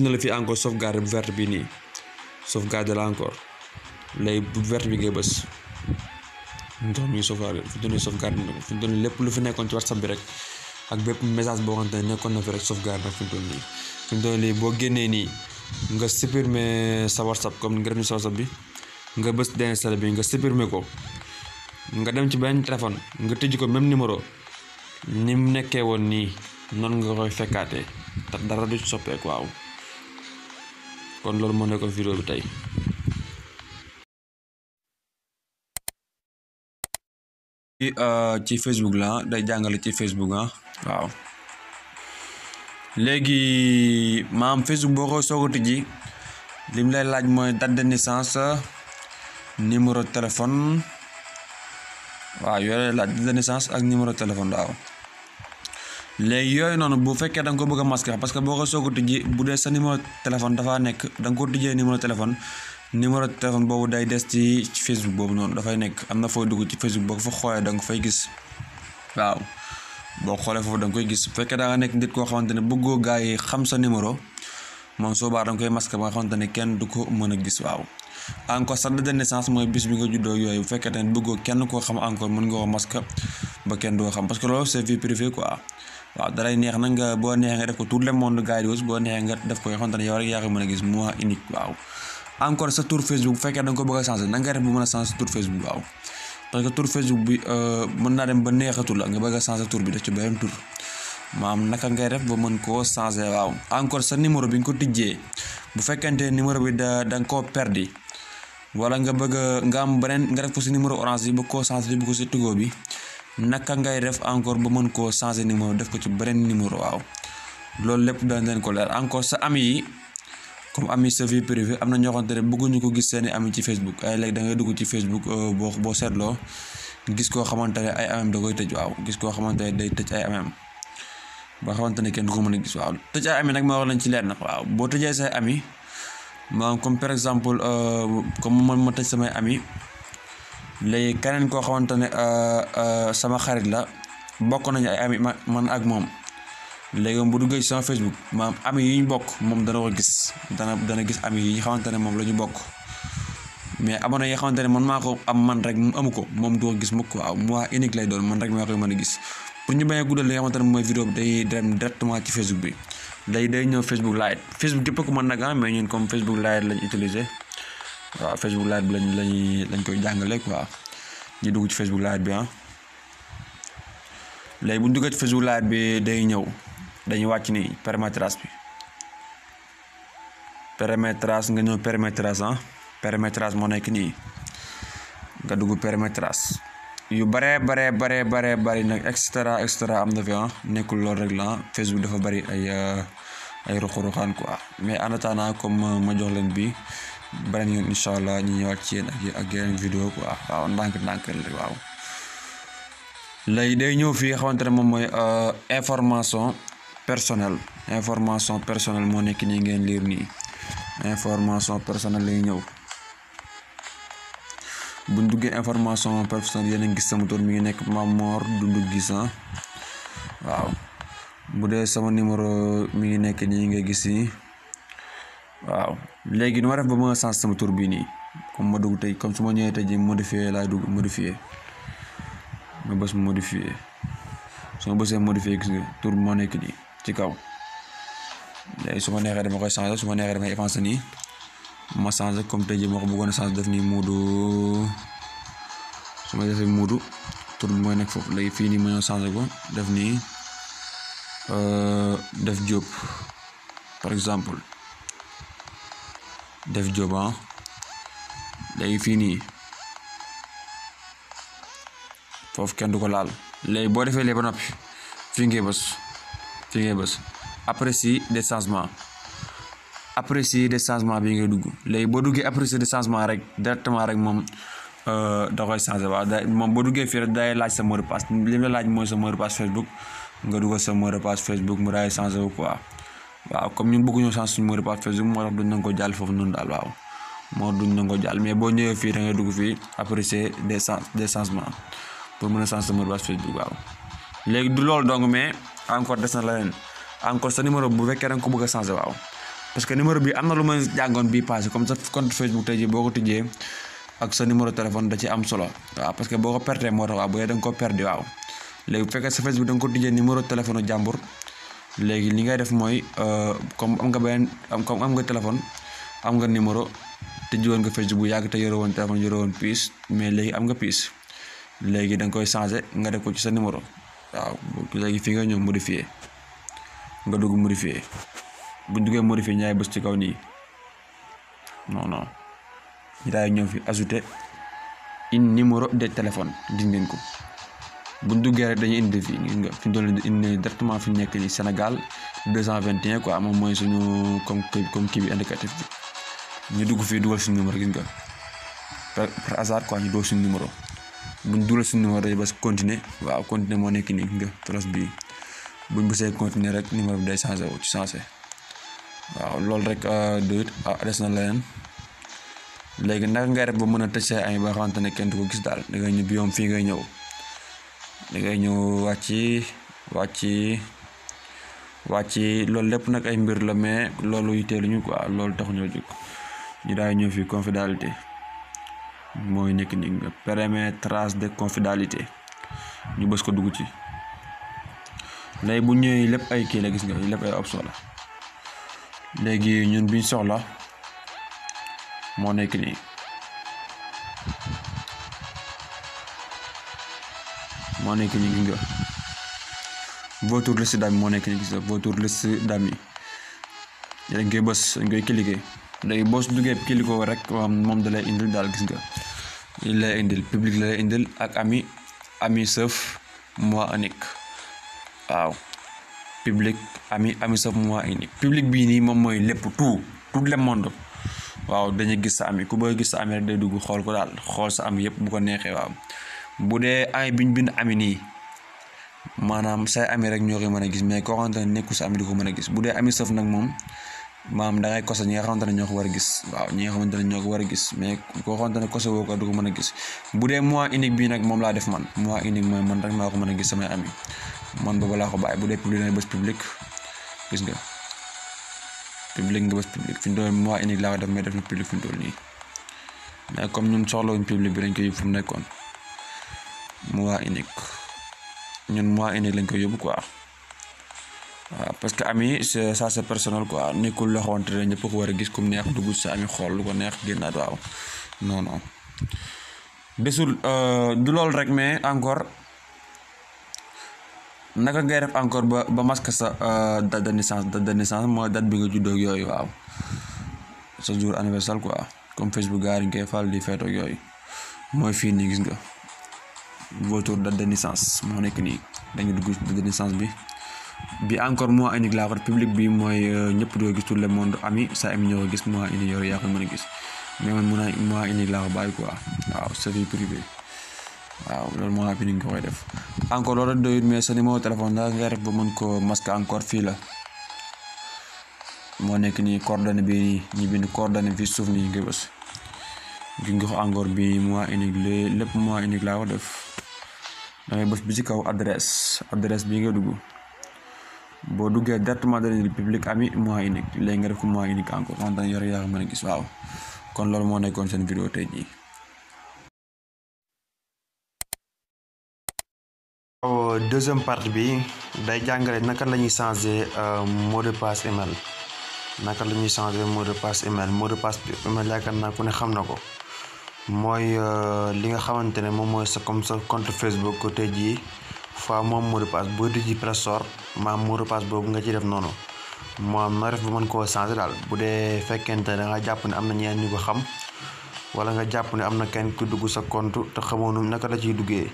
na la fi encore sauvegarder bu verte bi nii sauvegarder la encore léegi bu verte bi ngay bës ndox mi sauvegarder fi doon sauvegarder na ko fi doon lépp lu fi nekkoon ci WhatsApp bi rek ak bépp message boo xamante ne nekkoon na fi rek sauvegarder nag fi doon lii boo génnee nii nga supprimer sa WhatsApp comme nga def ni sa WhatsApp bi nga bës désinstaller bi nga supprimer ko nga dem ci benn téléphone nga tëj ko même numéro ni mu nekkee woon nii noonu nga koy fekkaatee te dara du soppeeku waaw kon loolu moo nekkoon vidéo bi tey. ci Facebook la day jàngale ci Facebook waaw léegi maam Facebook boo ko soog a tijji lim lay laaj mooy date de naissance numéro téléphone waaw yooyu laaj date de naissance ak numéro téléphone waaw léegi yooyu noonu bu fekkee da nga ko bëgg a masquer parce que boo ko soog a tijji bu dee sa numéro téléphone dafa nekk da nga ko tijjee numéro téléphone boobu day des ci Facebook boobu noonu dafay nekk am na fooy dugg ci Facebook boo ko fa xoolee da nga fay gis waaw boo xoolee foofu da nga koy gis bu fekkee da nga nekk nit koo xamante ne bëggoo gaa yi xam sa numéro moom soo baa da nga koy masquer ba nga xamante ne kenn du ko mën a gis waaw encore sa date de naissance mooy bis bi nga juddoo yooyu bu fekkee ne bëggoo kenn koo xam encore mën nga ko masquer ba kenn du ko xam parce que loolu c'est vie privée quoi waaw dalay neex nag nga boo neexee nga def ko tout le monde gars yi boo neexee nga def ko yoo xamante ne yow rek yaa ko mën a gis mois unique waaw encore sa tour Facebook bu fekkee da nga ko bëgg a changer na nga def bu mën a changer tour Facebook waaw parce que tour Facebook bi mën naa dem ba neexatul la nga bëgg a changer tour bi def ci beneen tour maam naka ngay def ba mën koo changer waaw encore sa numéro bi nga ko tijjee bu fekkente numéro bi da nga koo perdi wala nga bëgg nga am beneen nga def ko si numéro orange yi bëgg koo changer bu ko si Tigo bi naka ngay def encore ba mën koo changer numéro def ko ci beneen numéro waaw loolu lépp dañ leen ko leer encore sa ami yi comme ami sa vie privée am na ñoo xamante ne bëgguñu ko gis seeni ami ci Facebook ay léegi da ngay dugg ci Facebook boo seetloo gis koo xamante ne ay amam da koy tëj waaw gis koo xamante ne day tëj ay amam ba xamante ne kenn du ko mën a gis waaw tëj ay ami nag ma wax lañ ci leer nag waaw boo tëjee say ami maanaam comme par exemple comme man ma tëj samay ami léegi keneen koo xamante ne sama xarit la bokk nañu ay ami man ak moom léegi bu duggee ci sama Facebook maanaam ami yi ñu bokk moom dana ko gis dana gis ami yi xamante ne moom la ñu bokk mais abonné yi xamante ne man maa ko am man rek mu amu ko moom du ko gis mukk waaw mois unique lay doon man rek maa koy mën a gis pour ñu bañ a guddal li nga xamante ne mooy vidéo bi day dem directement ci Facebook bi day ñëw Facebook Lite Facebook képp ko mën nag mais ñun comme Facebook Lite lañ utiliser waaw Facebook Lite bi lañ koy jàngale quoi ñu dugg ci Facebook Lite bi léegi bu ñu duggee ci Facebook Lite bi day ñëw dañuy wàcc ni paramétrage bi paramétrage nga ñëw paramétrage moo nekk nii nga dugg paramétrage yu bare bari nag extra am na fi nekkul loolu rek la Facebook dafa bari ay ruqu-ruqaan quoi mais en attendant comme ma jox leen bi beneen yoon incha allah ñu ñëwaat ci yéen ak yeneen vidéo quoi waaw ndànk rek waaw léegi day ñëw fii xamante ne moom mooy information personnelle moo nekk nii ngeen lire nii information personnelle lay ñëw buñ duggee information personnelle yéen a gis sama tur mi ngi nekk Mamor Dundu Guissé waaw bu dee sama numéro mi ngi nekk nii nga gis nii waaw léegi nu ma def ba ma change sama tur bii nii comme ma dugg tey comme su ma ñëwee tey ji modifier laay dugg modifier ma bës modifier su ma bësee modifier gis nga tur moo nekk nii ci kaw léegi su ma neexee dama koy changer su ma neexee damay effacer nii ma changer comme tey ji ma ko bëggoon a changer def nii Moodu su ma defee Moodu tur bi mooy nekk foofu léegi fii nii ma ñëw changer ko def nii def Diop par exemple def Diop léegi fii nii foofu kenn du ko laal léegi boo defee lee ba noppi fii ngay bës apprécier des changements bi ngay dugg léegi boo duggee apprécier des changements rek directement rek moom da koy changé waaw moom boo duggee fii rek day laaj sa mot de passe li la laaj mooy sa mot de passe Facebook nga dugal sa mot de passe Facebook mu daay changé wu quoi waaw comme ñun bëgguñoo changer suñu mot de passe Facebook moo tax duñ nangu ko jàll foofu noonu daal waaw moo duñ nangu ko jàll mais boo ñëwee fii da ngay dugg fii apprécier des changements pour mën a changer sa mot de passe Facebook waaw léegi du loolu donc mais encore des na leneen encore sa numéro bu fekkee da nga ko bëgg a changer waaw parce que numéro bi am na lu ma jàngoon bii passé comme sa compte Facebook tey jii boo ko tijjee ak sa numéro téléphone da ci am solo waaw parce que boo ko perdee moo tax waaw bu dee da nga ko perdi waaw léegi bu fekkee sa Facebook da nga ko tijjee numéro téléphone jàmbur léegi li ngay def mooy comme am nga téléphone am nga numéro tijji woon nga Facebook bu yàgg te yore woon téléphone yore woon puce mais léegi am nga puce léegi da nga koy changer nga def ko ci sa numéro waaw léegi fii nga ñëw modifier nga dugg modifier bu duggee modifier ñaay bës ci kaw nii non ñu daay ñëw fi ajouter un numéro de téléphone gis ngeen ko buñ duggee rek dañuy indi fii gis nga fi ñu doon indi directement fi ñu nekk nii Sénégal 221 quoi moom mooy suñu comme kii bi indicatif bi ñu dugg fii dugal suñu numéro gis nga par hasard quoi ñu doo suñu numéro buñ dugal suñu numéro day bas continuer waaw continuer moo nekk nii nga cloche bi buñ bësee continuer rek numéro bi day changé wu ci changé waaw loolu rek doyut des na leneen léegi naka ngay def ba mën a tëj say ami ba xamante ne kenn du ko gis daal da ngay ñëw bi yoom fii ngay ñëw da ngay ñëw wàcc loolu lépp nag ay mbir la mais loolu yitteeluñu quoi loolu tax ñoo jóg ñu daay ñëw fii confidentialité mooy nekk ni nga permet trace de confidentialité ñu bës ko dugg ci léegi bu ñëwee lépp ay kii la gis nga lépp ay option la léegi ñun biñ soxla moo nekk nii gis nga votre liste d'amis moo nekk nii gis nga votre liste d'amis dañ koy bës dañ koy cliquer léegi boo si duggee cliquer ko rek moom da lay indil daal gis nga li lay indil public la lay indil ak ami sauf moi unique waaw public ami sauf moi unique public bii nii moom mooy lépp tout le monde waaw dañuy gis sa ami ku bëgg gis sa ami rek day dugg xool ko daal xool sa ami yëpp bu ko neexee waaw bu dee ami biñ bind ami nii maanaam say ami rek ñoo koy mën a gis mais koo xamante ne nekku sa ami du ko mën a gis bu dee ami sauf nag moom maam da ngay kosa ñi nga xamante ne ñoo ko war a gis waaw ñi nga xamante ne ñoo ko war a gis mais koo xamante ne kosa woo ko du ko mën a gis bu dee moi unique bii nag moom laa def man moi unique mooy man rek maa ko mën a gis samay ami man boobu laa ko bàyyi bu dee public dangay bës public gis nga public nga bës public fi mu toll moi unique laa ko def mais def na public fi mu toll nii mais comme ñun soxlawuñ public bi dañ koy yóbbu fu mu nekkoon moi unique ñun moi unique lañ koy yóbbu quoi waaw parce que ami ça c'est personnel quoi nekkul loo xamante ne ñëpp ko war a gis comme neex dugg sa ami xool lu ko neex génnaat waaw non desul du loolu rek mais encore naka ngay def encore ba masque sa date de naissance mooy date bi nga juddoo ak yooyu waaw sa jour anniversaire quoi comme Facebook gars yi ñu koy fal di feetoo yooyu mooy fii nii gis nga votre date de naissance moo nekk nii dañu dugg date de naissance bi encore moi unique laa ko public bi mooy ñëpp doo gis tout le monde ami sa ami ñoo ko gis moi unique yow yaa ko mën a gis mais man moi unique laa ko bàyyi quoi waaw sa vie privée waaw loolu moo unique nga koy def encore loolu doyut mais sa numéro téléphone da ngay def ba mën ko masque encore fii la moo nekk nii coordonnée bi ñu bind coordonnée fii suuf nii nga bës gi nga ko encore bi moi unique lépp moi unique laa ko def dangay bës bi ci kaw adresse bi nga dugg boo duggee directement dañuy public ami moi unique léegi nga def ko moi unique encore xamante ne yor yaa ko mën a gis waaw kon loolu moo nekkoon seen vidéo tey jii. Deuxième partie bi day jàngale naka la ñuy changer mot de passe email mot de passe email yaakaar naa ku ne xam na ko mooy li nga xamante ne moom mooy sa comme sa compte Facebook tey jii fois moom mot de passe boo di ji Play Store maam mot de passe boobu nga ci def noonu moom na def ba mën koo changer daal bu dee fekkente da nga jàpp ne am na ñeneen ñu ko xam wala nga jàpp ne am na kenn ku dugg sa compte te xamoonu naka la ciy duggee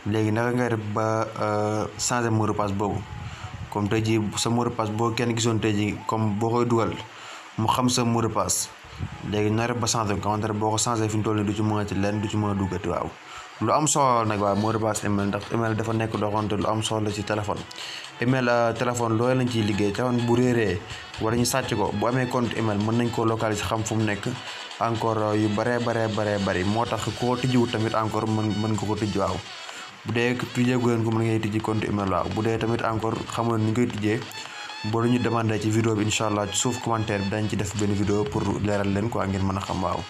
léegi naka ngay def ba changer mot de passe boobu comme tey jii sa mot de passe boo kenn gisoon tey jii comme boo koy dugal mu xam sa mot de passe léegi na def ba changer ko xamante ne boo ko changer fi mu toll nii du ci mën a ci leen du ci mën a duggati waaw lu am solo nag waaw mot de passe email ndax email dafa nekk loo xamante lu am solo ci téléphone email téléphone loolu lañ ciy liggéey téléphone bu réeree wala ñu sàcc ko bu amee compte email mën nañ koo localiser xam fu mu nekk encore yu bari moo tax ku ko tijjiwut tamit encore mën nga ko tijji waaw bu dee tijjeegu leen ko mën ngay tijji compte email waaw bu dee tamit encore xamoon ni ngay tijjee boo ñu demandé ci vidéo bi incha allah ci suuf commentaire bi dañ ci def benn vidéo pour leeral leen quoi ngeen mën a xam waaw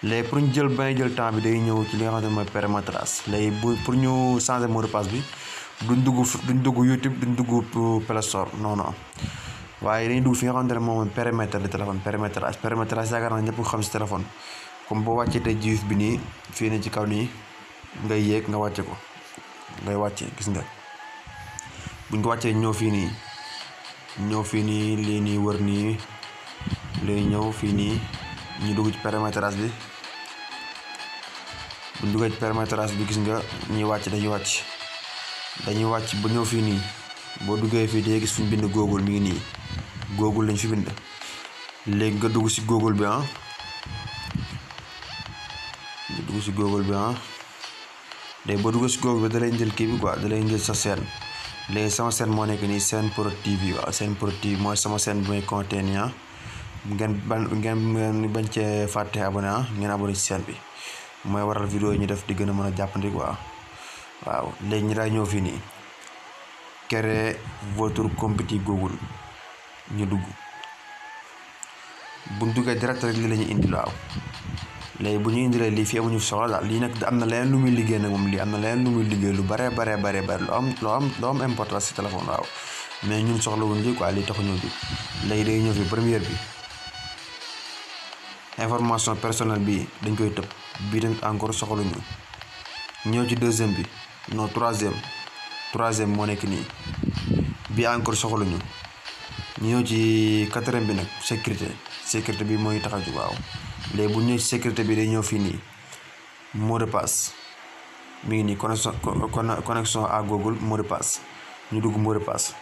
léegi pour ñu jël temps bi day ñëw ci li nga xamante ne mooy paramétrage léegi pour ñu changer mot de passe bi duñ dugg YouTube duñ dugg Play Store non waaye dañuy dugg fi nga xamante ne moom mooy paramètre de téléphone paramétrage yaakaar naa ñëpp nga xam si téléphone comme boo wàccee tey jiif bi nii fii nii ci kaw nii ngay yéeg nga wàcce ko ngay wàcce gis nga buñ ko wàccee ñëw fii nii lii nii wër nii lay ñëw fii nii ñu dugg ci paramétrage bi buñ duggee ci paramétrage bi gis nga ñuy wàcc dañuy wàcc ba ñëw fii nii boo duggee fii day gis fu ñu bind Google mi ngi nii Google lañ fi bind léegi nga dugg ci Google bi dugg si Google bi léegi boo dugg si Google bi da lay indil kii bi quoi da lay indil sa chaîne léegi sama chaîne moo nekk nii Sen Prod TV waaw Sen Prod TV mooy sama chaîne bi may compter nii ngeen bañ cee fàtte abonné ngeen abonné ci chaîne bi mooy waral vidéo yi ñu def di gën a mën a jàppandi quoi waaw léegi ñu daay ñëw fii nii créer votre compte Google ñu dugg bu ñu duggee direct rek lii la ñuy indi waaw léegi bu ñu indilee lii fii amuñu soxla daal lii nag am na leneen lu muy liggéey nag moom lii am na leneen lu muy liggéey lu bare lu am importance ci téléphone waaw mais ñun soxla wuñ lii quoi lii taxu ñëw bi léegi day ñëw fi première bi information personnelle bi dañ koy tëb bii tamit encore soxluñu ñëw ci deuxième bi non troisième moo nekk nii bii encore soxluñu ñëw ci quatrième bi nag sécurité bi mooy tax a jóg waaw léegi bu ñëw ci sécurité bi day ñëw fii nii mot de passe mi ngi nii connexion à Google mot de passe ñu dugg mot de passe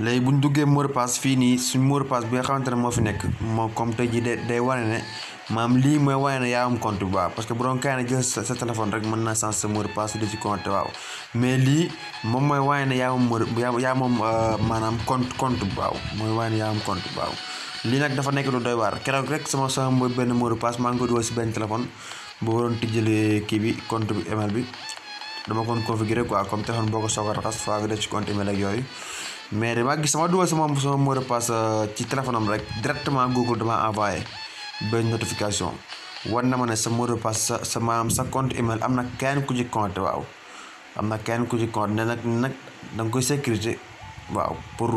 léegi bu ñu duggee mot de passe fii nii suñ mot de passe bi nga xamante ne moo fi nekk moo comme tey jii day wane ne maam lii mooy wane ne yaa am compte bu waaw parce que bu doon kaay na jël sa téléphone rek mën naa changer sa mot de passe di ci compte waaw mais lii moom mooy wane ne yaa moom maanaam compte bu waaw mooy wane ne yaa am compte bu waaw lii nag dafa nekk lu doy waar keroog rek sama benn mot de passe maa ngi ko dugal si benn téléphone boo waroon tijjale kii bi compte bi email bi dama ko configurer quoi comme téléphone boo ko soog a raxas faa nga def ci compte email ak yooyu mais dama gis sama dugal sama mot de passe ci téléphone am rek directement Google dama envoyé benn notification war na ma ne sa mot de passe sa compte email am na kenn ku ci compte waaw am na kenn ku ci compte ne nag da nga koy sécurité waaw pour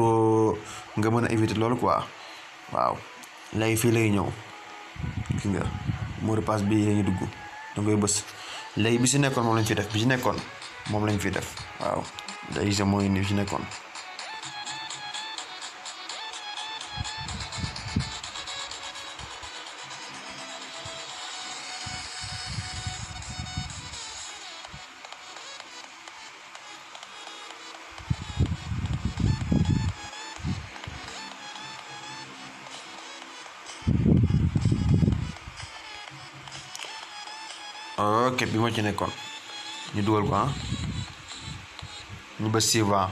nga mën a éviter loolu quoi waaw léegi fii lay ñëw gis nga mot de passe bii la ñuy dugg da ngay bës léegi bi si nekkoon moom lañ fi def waaw léegi sa mooy ni bi si nekkoon ok bi moo ci nekkoon ñu dugal ko ñu bës suivant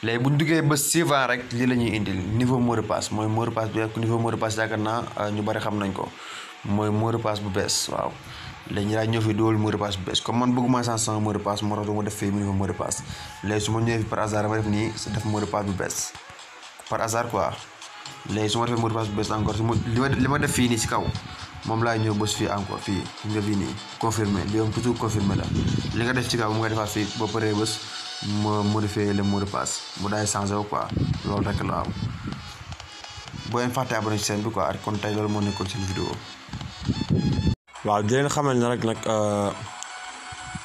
léegi bu ñu duggee bës suivant rek lii la ñuy indil niveau mot de passe mooy mot de passe bi niveau mot de passe yaakaar naa ñu bari xam nañ ko mooy mot de passe bu bees waaw léegi ñu daal ñëw fi dugal mot de passe bu bees comme man bëgguma changer sama mot de passe moo tax du ma def fii niveau mot de passe léegi su ma ñëwee fi par hasard dama def nii def mot de passe bu bees par hasard quoi léegi su ma defee mot de passe bu bees encore li ma def fii nii si kaw moom laay ñëw bës fii encore fii nga fii nii confirmer li moom toujours confirmer la li nga def ci kaw mu nga defaat fii boo paree bës ma modifier le mot de passe mu daay changé wu quoi loolu rek la am boo leen fàtte abonné ci chaîne bi quoi kon tey loolu moo nekkoon seen vidéo waaw di leen xamal ne rek nag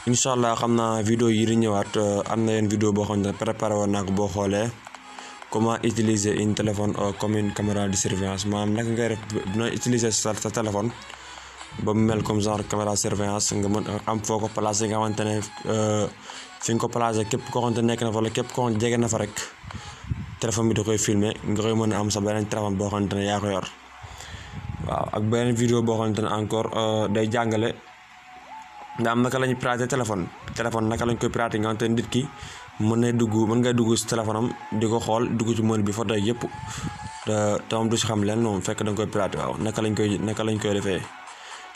incha allah xam naa vidéo yi di ñëwaat am na yenn vidéo boo xam ne préparé woon naa ko boo xoolee comment utiliser une téléphone comme une caméra de surveillance maanaam naka ngay def dina utiliser sa téléphone ba mu mel comme genre caméra de surveillance nga mën am foo ko placé nga xamante ne fi nga ko placé képp koo xamante nekk na fa wala képp koo xamante jege na fa rek téléphone bi da koy filmer nga koy mën a am sa beneen téléphone boo xamante ne yaa ko yor waaw ak beneen vidéo boo xamante ne encore day jàngale nga am naka la ñuy pirater téléphone naka lañ koy pirater nga xamante ne nit ki mën ngay dugg si téléphone am di ko xool dugg ci mën bi photo yëpp te moom du si xam leen moom fekk da nga koy pirater waaw naka lañ koy defee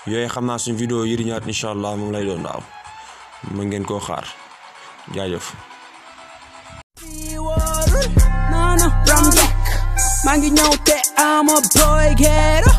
yooyu xam naa suñ vidéo yi di ñëwaat incha allah moom lay doon waaw mën ngeen koo xaar jaajëf. maa ngi ñëw te ama boy ghetto